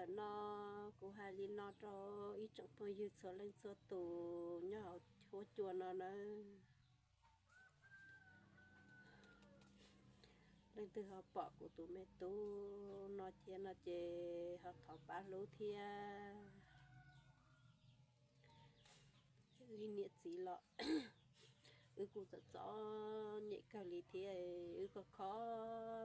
Ntawm no kuv hais li no rau ib tsoom phooj ywg txhua leej txhua tus nyob hauv huab cua no nawb. Leej twg ho pom kuv tus me tub no thiab no ces ho thov pab hlub thiab. Wb niam txiv los wb kuj txom txom nyem kawg li thiab, wb kuj kho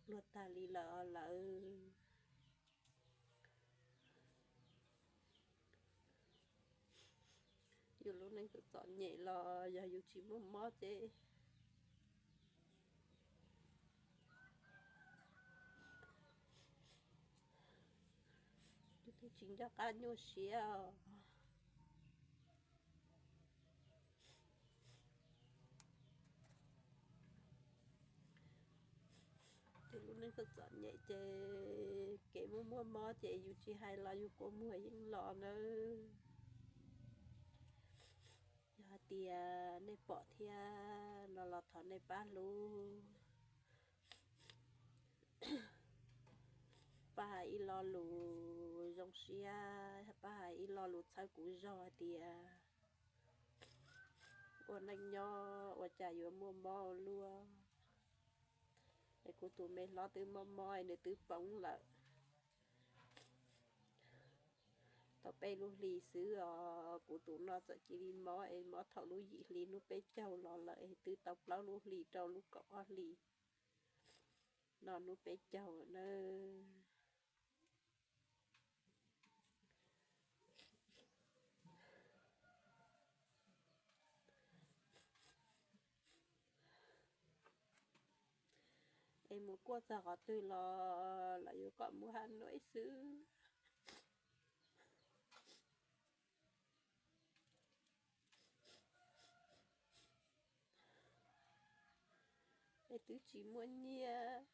pluag tag li lawm os lawv. Yus lub neej txom txom nyem los yog yus tsis muaj mob ces yus twb tsis nco qab nyuaj siab os. Ces lub neej txom txom nyem ces kev muaj muaj mob ces yus tsis hais los yus kua muag yeej los nawb. Yog hais tias nej pom thiab no los thov nej pab hlub, pab hais ib lo lus zoo siab, pab hais ib lo lus txhawb kuv zog hais tias ua neej nyob ua cas yuav muaj mob ua luaj. Es kuv tus me hlob twb mob mob es nws twb poob lawm tau peb lub hlis xwb os. Kuv tus no txawm cia li mob es mob thaum lub yim hli hnub peb caug los lawm es twb tau plaub lub hlis rau lub kaum ob hlis no hnub peb caug nawb. Es mus kuaj txog qhov twg los lawv yuav kom mus Has Nuj xwb. Es twb tsis muaj nyiaj.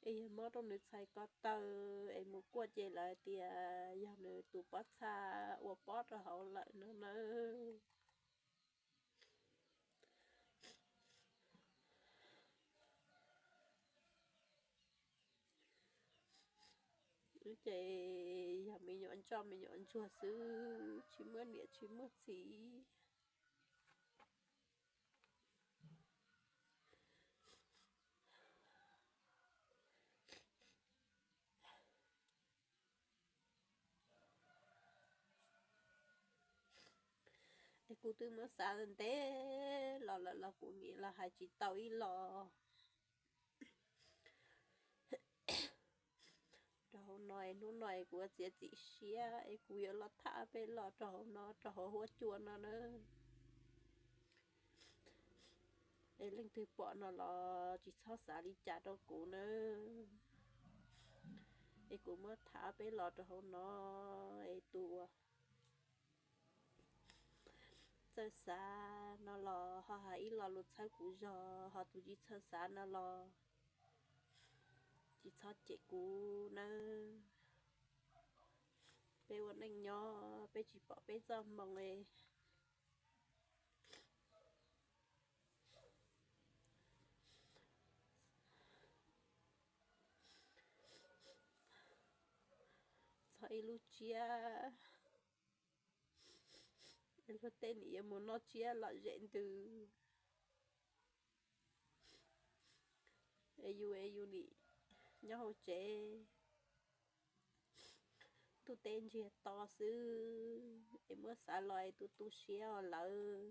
Es yog mob rau nws txhais ko taw es mus kuaj ces lawv tias yog nws tus pob txha ua pob rau hauv lawm no nawb. Ces yog me nyuam ntsoj me nyuam ntsuag xwb, tsis muaj niam tsis muaj txiv. Es kuv twb muab xav ntev los lawm los kuv nim los hais tsis tau ib los. Rau hauv no es hnub no es kuv txiav txim siab es kuv yuav los tham peb los rau hauv no rau hauv huab cua no na. Es leej twg pom no los tsis txhob xav li cas rau kuv na. Es kuv muab tham peb los rau hauv no es tus uas txawj xav no los ho hais ib lo lus txhawb kuv zog, ho tus tsis txawj xav no los tsis txhob cem kuv nawb. Peb ua neej nyob peb tsis pom peb txoj hmoo li. Txog ib lub tsiab, luag tej nim yuav mus noj tsiab lom zem ntws, es yus es yus nim nyob hauv tsev, ntuj teb ntsiag to xwb, es muab xav los es tu tu siab os lawv.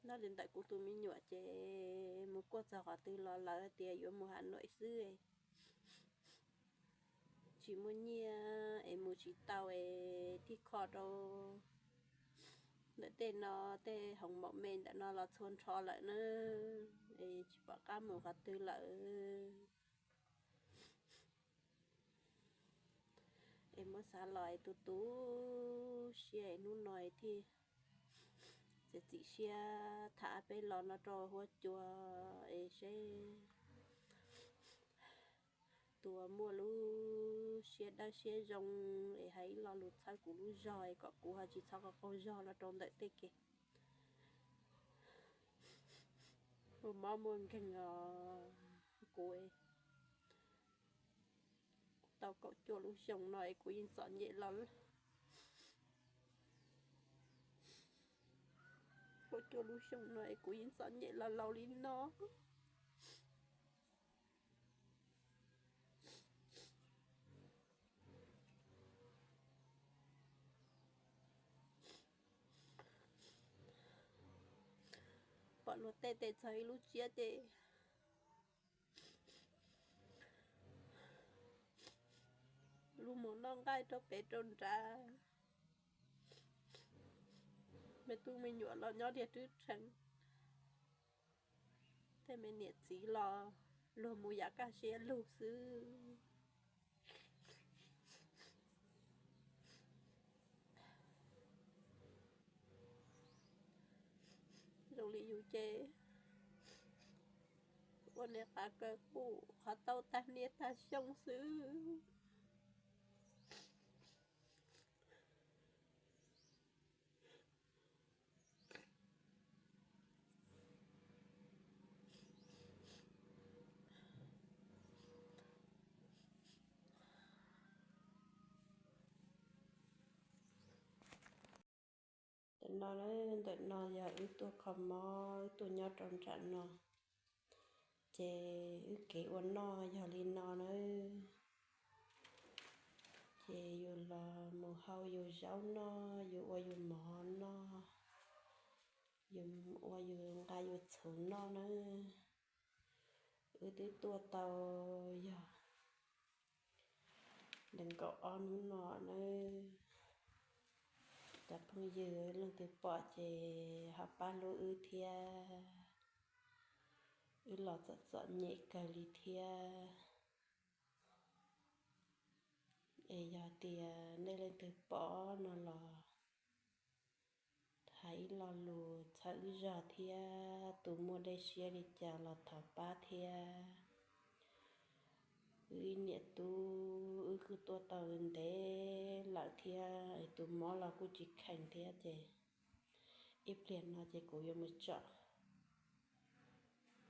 Nyob li ntawm kuv tus me nyuam ces mus kuaj txog qhov twg los lawv tias yuav mus Has Nuam xwb, tsis muaj nyiaj es mus tsis tau es thiaj kho rau ntawm tej no, tej hoov maum me ntawm no los txhua nrho lawm na, es tsis pom qab mus qhov twg lawm. Es muab xav los es tu tu siab es hnub no es thiaj txiav txim siab tham peb lo no rau huab cua es seb tus uas muaj lub siab dawb siab zoo es hais ib lo lus txhawb kuv lub zog es kom kuv ho tsis txhob qaug qaug zog los rau ntawm tej kev muaj mob muaj nkeeg os. Kuv tau kaum cuaj lub xyoo no es kuv yeej txom nyem los, kaum cuaj lub xyoo no es kuv yeej txom nyem los laus li no. Pom luag tej tes txog ib lub tsiab ces lub mus noj nqaij rau pem rau nrad, me tub me nyuam los nyob tiag twb tseem, tej me niam txiv los luag mus yam kaj siab lug xwb. Zoo li yus ces ua niam qab kaw pum qhov tau tag niaj tag xyoo xwb. Ntawm no, ntawm no yog wb tuaj kho mob, wb tuaj nyob rau nram no, ces wb kev ua noj yog li no na. Ces yus los mus hau yus zaub noj, yus ua yus mov noj, yus ua yus nqa yus txhuv noj na. Wb twb tuaj tau yog nees nkaum ob hnub no na. Cov phooj ywg leej twg pom ces ho pab hlub wb thiab. Wb los txom txom nyem kawg li thiab. Es yog tias nej leej twg pom no los hais ib lo lus txhawb wb zog thiab, tus muaj dej siab li cas los thov pab thiab. Wb ib niam tub wb kuj tuaj tau ntev lawm thiab, tus mob los kuj tsis kheev thiab ces ib pliag no ces kuv yuav mus tsom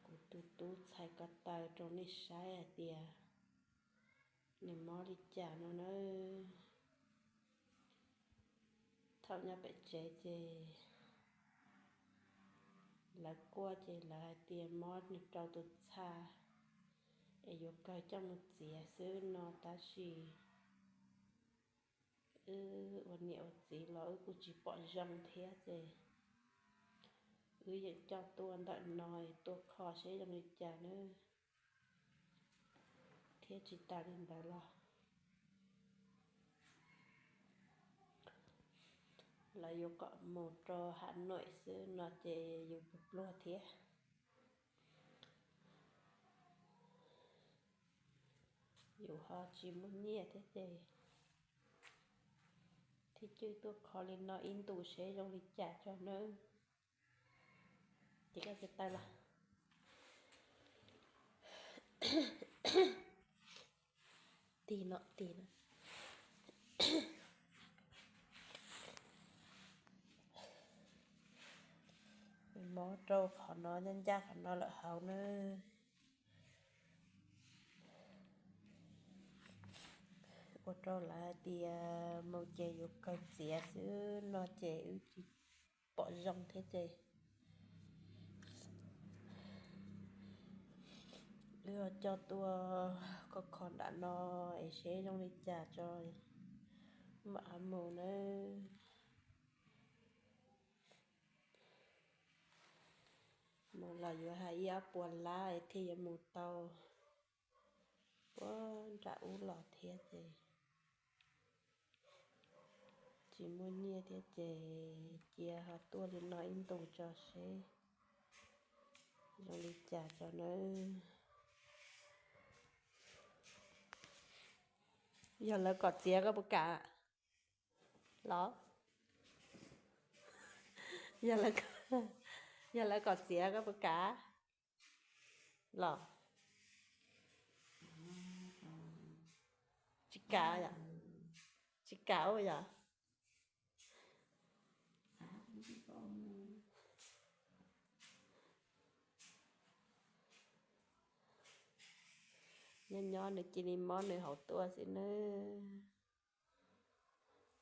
kuv tus tub txhais ko taw rau nej saib hais tias nws mob li cas no na. Thaum nyob pem tsev ces lawv kuaj ces lawv hais tias mob nws rau tus txha es yuav kawg coj mus txiav xwb no, tab sis wb ua niam ua txiv los wb kuj tsis pom zoo thiab ces wb yeej coj tuaj ntawm no tuaj kho seb zoo li cas na. Thiab tsis tas li ntawd los lawv yuav kom mus rau Ham Nuam xwb no ces yus pluag pluag thiab, yus ho tsis muaj nyiaj thiab ces thiaj coj tuaj kho li no ib ntus seb zoo li cas tso nawb. Ces koj cia taw los tig no tig no. Mob rau qhov no, ncaj ncaj qhov no lawm hauv na. Ua rau lawv hais tias mus ces yuav kawg txiav xwb no ces wb tsis pom zoo thiab ces wb coj tuaj kho kho nram no es seb zoo li cas tso mam mus nawb. los yuav hais ib ob puas lab thiaj yuav mus tau puag nram ub los thiab ces tsis muaj nyiaj thiab ces cia ho tuaj li no ib ntus tso seb zoo li cas tso nawb. Yog lawv kom txiav koj puas kam los? Yog lawv kom txiav koj puas kam los? Tsis kam, tsis kam ua yog. Nyob nyob nws cia li mob nws hauv tuaj xwb nawb.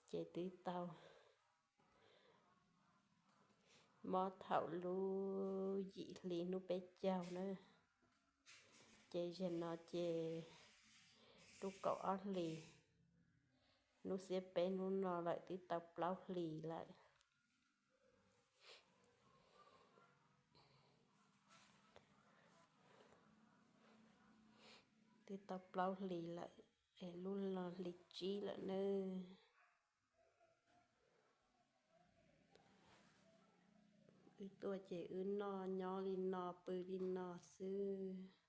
Ces twb tau mob thaum lub yim hli hnub peb caug na, ces zaum no ces lub kaum ob hlis, hnub xiab peb hnub no lawm twb tau plaub hlis lawm. Twb tau plaub hlis lawm, es lub no hli tsib lawm nawb. Wb tuaj ces wb noj nyob li no pw li no xwb.